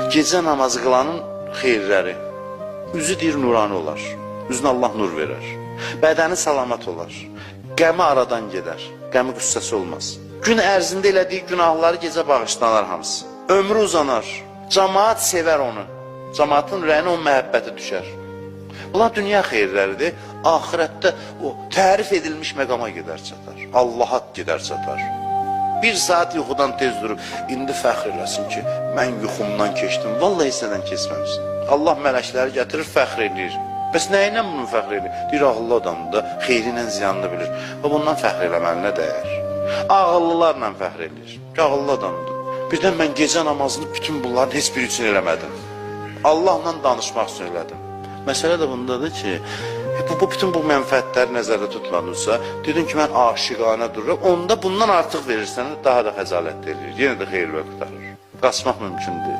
Gecə namazı qılanın xeyirləri. Üzü deyir nurani olar. Üzünə Allah nur verər. Bədəni salamat olar. Qəmi aradan gedər. Qəmi qüssəsi olmaz. Gün ərzində elədiyi günahları gecə bağışlanar hamısı. Ömrü uzanar. Camaat sevər onu. Camaatın ürəyinə onun məhəbbəti düşər. Bunlar dünya xeyirləridir. Axirətdə o tərif edilmiş məqama gedər çatar. Allaha gedər çatar. Bir saat yuxudan tez durub indi fəxr eləsin ki, mən yuxumdan keçdim. Vallahi sənən keçməmişsən. Allah mələkləri gətirir, fəxr eləyir. Bəs nə ilə bunu fəxr eləyir? Deyir ağıllı adamdır da, xeyri ilə ziyanını bilir. Və bundan fəxr eləməlinə dəyər. Ağıllılarla fəxr eləyir. Ki, ağıllı adamdır. Birdən mən gecə namazını bütün bunların heç biri üçün eləmədim. Allahla danışmaq üçün elədim. Məsələ də bundadır ki, bu bütün bu mənfəətləri nəzərdə tutmadınsa, dedin ki, mən aşiqanə dururam, onda bundan artıq verirsən, daha da xəcalət eləyir. Yenə də xeyirlə qurtarır. Qaçmaq mümkün deyil.